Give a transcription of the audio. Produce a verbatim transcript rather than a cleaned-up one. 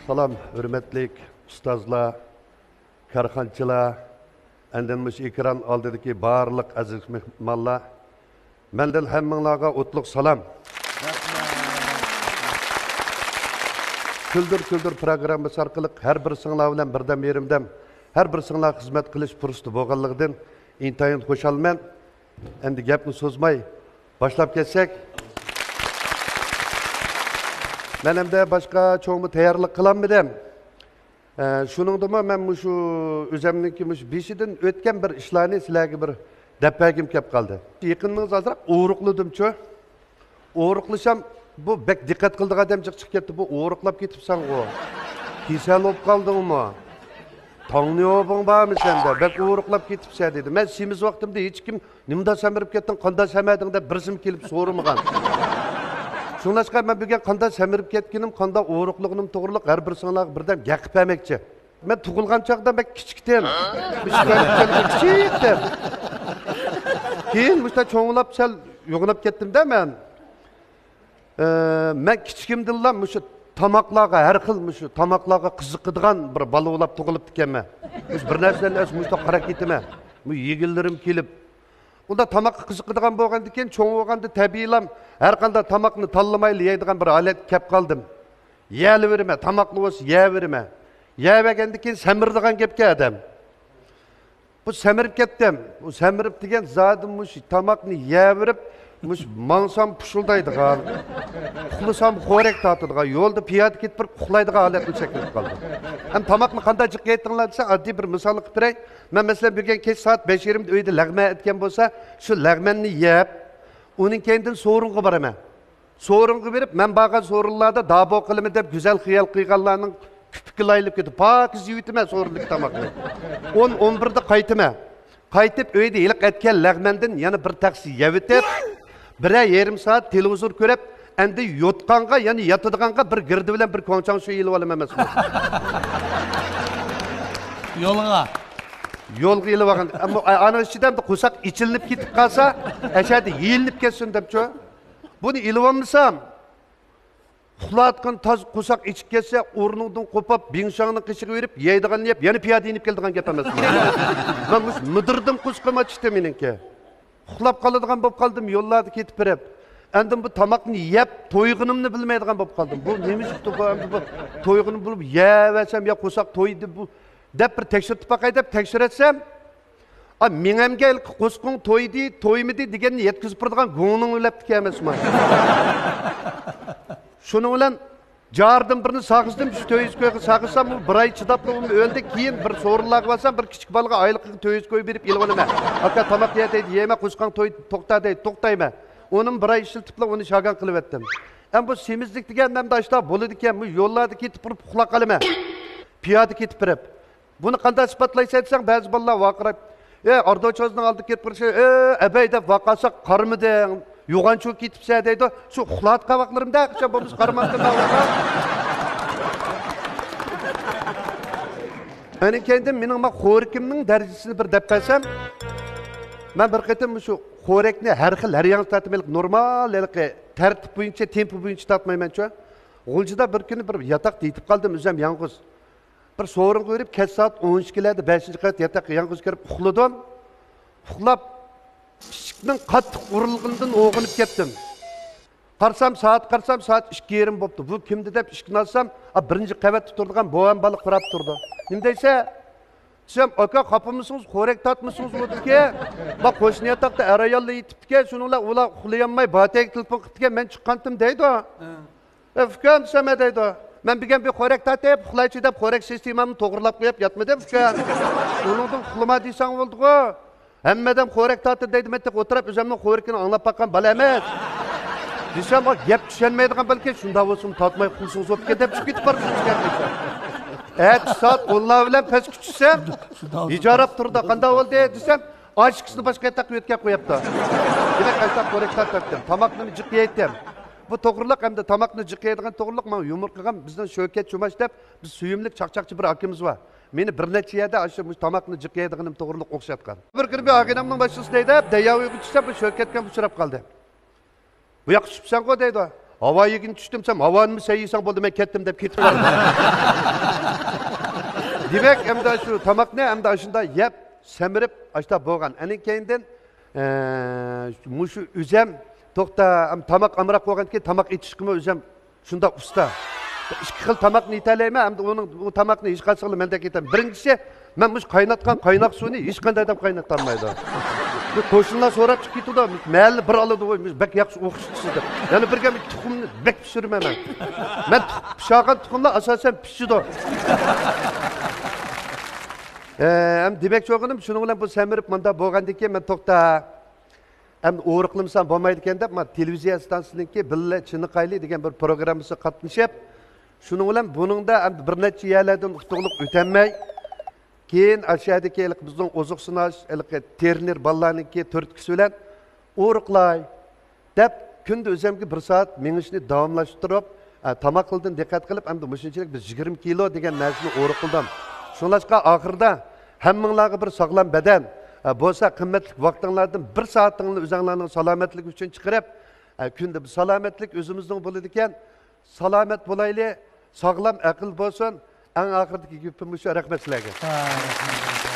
سالام، ھۆرمەتلىك ئۇستازلار، كارخانىچىلار، ئاندىن مۇشۇ ئېكران ئالدىدىكى بارلىق ئەزىز مېھمانلار. مەندىن ھەممىڭلارغا ئوتلۇق سالام. كۈلدۈر كۈلدۈر پروگراممىسى ئارقىلىق ھەر بىرسىڭلار بىلەن بىردەم يېرىمدەم، ھەر بىرسىڭلارغا خىزمەت قىلىش پۇرسىتى بولغانلىقىدىن ئىنتايىن خۇشالمەن. ئەمدى گەپنى سوزماي باشلاپ كەتسەك. مەن ئەمدى باشقا چوڭمۇ تەييارلىق قىلالمىدىم. ئە، شۇنىڭدىمۇ مەن مۇشۇ ئۆزەمنىڭكى مۇشۇ بېشىدىن ئۆتكەن بىر ئىشلارنى سىلەرگە بىر دەپ بەرگۈم كەپ قالدى. يېقىنىڭىز ئازراق ئورۇقلىدىمچۇ؟ ئورۇقلىشام، بۇ بەك دىققەت قىلىدىغان ئادەم جىق چىقىپ كەتتى. بۇ ئورۇقلاپ كېتىپسەنغۇ. كېسەل بولۇپ قالدىڭمۇ؟ تاڭنى ئوبۇڭ بارمۇ سەندە؟ بەك ئورۇقلاپ كېتىپسەن دېدى. مەن سېمىز ۋاقتىمدا ھېچكىم نېمىنداق سەمرىپ كەتتىڭ، قانداق سەمەردىڭ دەپ بىرسىمۇ كېلىپ سورىمىغان. شۇڭلاشقا مەن بۈگۈن قانداق سەمرىپ كەتكىنىم، قانداق ئورۇقلىغىنىم توغرىلىق ھەر بىرسىڭلارغا بىردەم گەپ قىلىپ بەرمەكچى. مەن تۇغۇلغان چاغدا بەك كىچىكتىم. كىچىكتىم. كېيىن مۇشتا چوڭلاپ سەل يوغىناپ كەتتىم-دە مەن. ئە، مەن كىچىكىمدىنلا مۇشۇ تاماقلارغا، ھەر خىل مۇشۇ تاماقلارغا قىزىقىدىغان بىر بالا بولاپ تۇغۇلۇپتىكەنمەن. مۇشۇ بىر نەرسىلەرنى ئەس مۇشۇنداق قاراپ كېتىمەن. بۇ يېگىنلىرىم كېلىپ، ئۇنداق تاماققا قىزىقىدىغان بولغاندىكىن، چوڭ بولغاندا تەبىئىيلا ھەر قانداق تاماقنى تاللىمايلا يەيدىغان بىر ھالەتكە كەپ قالدىم. يەۋېرىمەن، تاماقنى بولسا يەۋېرىمەن. يەۋەرگەندىن كېيىن سەمرىدىغان گەپكەن ئادەم. بۇ سەمرىپ كەتتىم. بۇ سەمرىپ دېگەن زادى مۇشۇ تاماقنى يەۋېرىپ، مۇشۇ ماڭسام پۇشۇلدايدىغان، ئۇخلىسام خورەك تارتىدىغان، يولدا پىيادە كېتىپ بېرىپ ئۇخلايدىغان ھالەتنى شەكىللىنىپ قالدى. ھەم تاماقنى قانداق جىق يەيتتىڭلار دېسە، ئاددىي بىر مىسالنى قىلىپ بېرەي. مەن مەسىلەن بۈگۈن كەچ سائەت بەش يېرىمدە ئۆيدە لەغمەن ئەتكەن بولسا، شۇ لەغمەننى يەپ، ئۇنىڭ كەينىدىن سورۇنغا بارىمەن. سورۇنغا بېرىپ، مەن بارغان سورۇنلاردا دابو قىلىمەن دەپ گۈزەل خىيال قىلغانلارنىڭ كۆپۈكى لايلىپ كېتىپ، پاكىز يەۋېتىمەن سورۇندىكى تاماقنى. ئون، ئون بىردە قايتىمەن. قايتىپ ئۆيدە ھېلىقى ئەتكەن لەغمەندىن يەنە بىر تەخسە يەۋېتىپ، بىرەر يېرىم سائەت تېلېۋىزور كۆرۈپ، ئەمدى يوتقانغا، يەنى ياتىدىغانغا بىر گىردە بىلەن بىر كوڭچاڭشۈ ئېلىۋالىمەن ئەمەسمۇ. يولغا. يولغا ئېلىۋالغان. ئەمما ئانىڭ ئىچىدە ئەمدى قورساق ئېچىلىنىپ كېتىپ قالسا، ئەشەدە يېيىلىپ كەتسۇن دەپچۇ. بۇنى ئېلىۋالمىسام، ئۇخلاۋاتقان تاز قورساق ئېچىپ كەتسە، ئورنۇڭدىن قوپۇپ، بىڭشاڭنىڭ قېشىغا بېرىپ، يەيدىغاننى يەپ، يەنە پىيادە يېنىپ كېلىدىغان گەپ ئەمەسمۇ؟ مەن مۇشۇ مىدىردىم قورسىقىم ئاچتى مېنىڭكى. ئۇخلاپ قالىدىغان بولۇپ قالدىم يوللاردا كېتىپ بېرىپ. ئاندىن بۇ تاماقنى يەپ تويغىنىمنى بىلمەيدىغان بولۇپ قالدىم. بۇ نېمە ئىشتۇ بۇ؟ ئەمدى بۇ تويغىنىم بولۇپ يەۋەرسەم يا قورساق تويدى بۇ دەپ بىر تەكشۈرتۈپ باقاي دەپ تەكشۈرەتسەم، ئا، مېڭەمگە ھېلىقى قورسىقىڭ تويدى، تويمىدى دېگەننى يەتكۈزۈپ بېرىدىغان گۇڭنىڭ ئۆلەپتىكەن ئەمەسمۇ؟ شۇنىڭ بىلەن جاردىن بىرنى ساغىزدىم، شۇ تۆت يۈز كويغا ساغىسام، ئۇ بىر ئاي چىداپلا ئۇمۇ ئۆلدى. كېيىن بىر سورۇنلارغا بارسام، بىر كىچىك بالىغا ئايلىقىغا تۆت يۈز كوي بېرىپ ئېلىۋالىمەن. ئاكا، تاماق يە دەيدۇ، يەيمەن، قورسىقىڭ توي، توختايدۇ دەيدۇ، توختايمەن. ئۇنىمۇ بىر ئاي ئىشلىتىپلا ئۇنى شاگان قىلىۋەتتىم. ئەمما بۇ سېمىزلىك دېگەن نەمدە ئاشتا بولىدىكەن، بۇ يوللاردا كېتىپ تۇرۇپ ئۇخلاپ قالىمەن. پىيادە كېتىپ بېرىپ. بۇنى قانداق ئىسپاتلايسەن دېسەڭ، بەزى بالىلار ۋارقىراپ، «ئەي، ئاردوچوزنىڭ ئالدىغا كېلىپ قېرىشى، ئەي، ئەبەي» دەپ ۋارقىرىساق، «قارىمىدىڭ، يوغان چوغا كېتىپسەن» دەيدۇ. شۇ ئۇخلاۋاتقان ۋاقىتلىرىمدا قاچان بولمىسا قارىماستىن. ئاندىن كېيىندىن مېنىڭ ما خورىكىمنىڭ دەرىجىسىنى بىر دەپ بەرسەم، مەن بىر قېتىم شۇ خورەكنى ھەر خىل، ھەر ياڭزا تارتىمەنلىك، نورمال ھېلىقى تەرتىپ بويىچە، تېمپو بويىچە تارتمايمەنچۇ. غۇلجىدا بىر كۈنى بىر ياتاقتا يېتىپ قالدىم ئۆزۈم يالغۇز. بىر سورۇنغا بېرىپ، كەچ سائەت ئون ئىككىلەردە بەشىنچى قەۋەت ياتاققا يالغۇز كىرىپ ئۇخلىدىم. ئۇخلاپ، ئىشىكنىڭ قاتتىق ئۇرۇلغىنىدىن ئويغىنىپ كەتتىم. قارىسام، سائەت قارىسام، سائەت ئىككى يېرىم بوپتۇ. بۇ كىمدۇ دەپ ئىشىكنى ئاچسام، ئا، بىرىنچى قەۋەتتە تۇرىدىغان بوۋام بالا قاراپ تۇرىدۇ. نېمە دەيسە؟ دېسەم، «ئاكا، خاپىمۇسىڭىز، خورەك تارتمىسىڭىز» دېدىكەن. ما قوشنا ياتاقتا ئەر-ئاياللار يېتىپتىكەن، شۇنىڭ بىلەن ئۇلار ئۇخلىيالماي باتەگە تېلېفون قىپتىكەن، مەن چىققانتىم دەيدۇ. «ئە، ئۇكام» دېسەم، «ھە» دەيدۇ. مەن بۈگۈن بىر خورەك تارتىپ ئۇخلايچۇ دەپ خورەك سىستېمامنى توغرىلاپ قويۇپ ياتمىدىم ئۇكام. ئۇنىڭدىن ئۇخلىما دېسەڭ بولدىغۇ. ھەممە ئادەم خورەك تارتىدۇ دەيدۇ، مەن تېخى ئولتۇرۇپ ئۆزۈمنىڭ خورىكىنى ئاڭلاپ باققان بالا ئەمەس. دېسەم، ئا، گەپ چۈشەنمەيدىغان بالىكەن، شۇنداق بولسىمۇ تارتماي قىلسىڭىز بوپتىكەن دەپ چىقىپ كېتىپ بارسىڭىز دېسەم. ئەتىسى سائەت ئونلار بىلەن پەسكە چۈشسەم، ھىجاراپ تۇرىدۇ، «قانداق بولدى؟» دېسەم، ئاشىكىسىنى باشقا ياتاققا يۆتكەپ قويۇپتۇ. دېمەك، ئاشۇنداق خورەك تارتىۋەتكەن. تاماقنىمۇ جىق يەيتتىم. بۇ توغرىلىق ھەمدە تاماقنى جىق يەيدىغان توغرىلىق ماڭا يۇمۇر قىلغان بىزنىڭ شۆكەت جۇماش دەپ بىز سۆيۈملۈك چاقچاقچى بىر ئاكىمىز بار. مېنى بىر نەچچە يەردە ئاشۇ مۇشۇ تاماقنى جىق يەيدىغىنىم توغرىلىق ئوخشاتقان. بىر كۈنى بىر ئاغىنەمنىڭ ماشىنىسىدا ھەيدەپ، دەريا بويىغا چۈشسەم، بۇ شۆكەتكە ئۇچراپ قالدى. «بۇ ياققا چۈشۈپسەنغۇ؟» دەيدۇ. ھاۋا يېگىنى چۈشتۈم، سەن ھاۋانىمۇ سەن يېسەڭ بولدى، مەن كەتتىم دەپ كېتىپ قالدى. دېمەك، ئەمدى شۇ تاماقنى ئەمدى ئاشۇنداق يەپ، سەمرىپ، ئاشتا بولغان. ئەنىڭ كەينىدىن، ئە، مۇشۇ ئۆزەم، توختا، ئەم، تاماق ئامراق بولغاندىكىن تاماق ئېتىشقىمۇ ئۆزەم شۇنداق ئۇستا. ئىككى خىل تاماقنى ئېتەلەيمەن، ئەمدى ئۇنىڭ، ئۇ تاماقنى ھېچقايسىڭلار مەندەك ئېتەم. بىرىنچىسى، مەن مۇشۇ قايناتقان قايناق سۇنى ھېچقانداق ئادەم قاينىتالمايدۇ. بۇ قوشنىلار سوراپ چىقىپ كېتىدۇ، مەھەللە بىر ئالىدۇ، ۋوي، مۇشۇ بەك ياخشى ئوخشىتىسىز دەپ. يەنە بىر گەپ، تۇخۇمنى بەك پىشۇرىمەن مەن. مەن تۇخ-، پىشارغان تۇخۇملار ئاساسەن پىشىدۇ. ئە، ئەمدى دېمەكچى بولغىنىم، شۇنىڭ بىلەن بۇ سەمرىپ مۇنداق بولغاندىن كېيىن، مەن توختا، ئەمدى ئورۇقلىمىسام بولمايدىكەن دەپ، مانا تېلېۋىزىيە ئىستانسىسىنىڭكى بىللە چېنىقايلى دېگەن بىر پروگراممىسىغا قاتنىشىپ، شۇنىڭ بىلەن بۇنىڭدا ئەمدى بىر نەچچە يەرلەردىن ئۇتۇقلۇق ئۆتەلمەي، كېيىن ئاشۇ يەردىكى ھېلىقى بىزنىڭ ئوزۇق سۇناش، ھېلىقى تېرنېر بالىلارنىڭكى تۈرتكىسى بىلەن ئورۇقلاي دەپ، كۈندە ئۆزۈمگە بىر سائەت مېڭىشنى داۋاملاشتۇرۇپ، ئە، تاماقلىرىدىن دىققەت قىلىپ، ئەمدى مۇشۇنچىلىك بىز يىگىرمە كىلو دېگەن نەرسىنى ئورۇق قىلدىم. شۇڭلاشقا ئاخىرىدا ھەممىڭلارغا بىر ساغلام بەدەن، ئە، بولسا قىممەتلىك ۋاقتىڭلاردىن بىر سائىتىڭلارنى ئۆزۈڭلارنىڭ سالامەتلىكى ئۈچۈن چىقىرىپ، ئە، كۈندە بىر سالامەتلىك ئۆزىمىزنىڭ بولىدىكەن، سالامەت بولايلى، ساغلام ئەقىل بولسۇن. ئەڭ ئاخىرىدىكى گېپىم مۇشۇ. رەھمەت سىلەرگە. ۋاي، رەھمەت.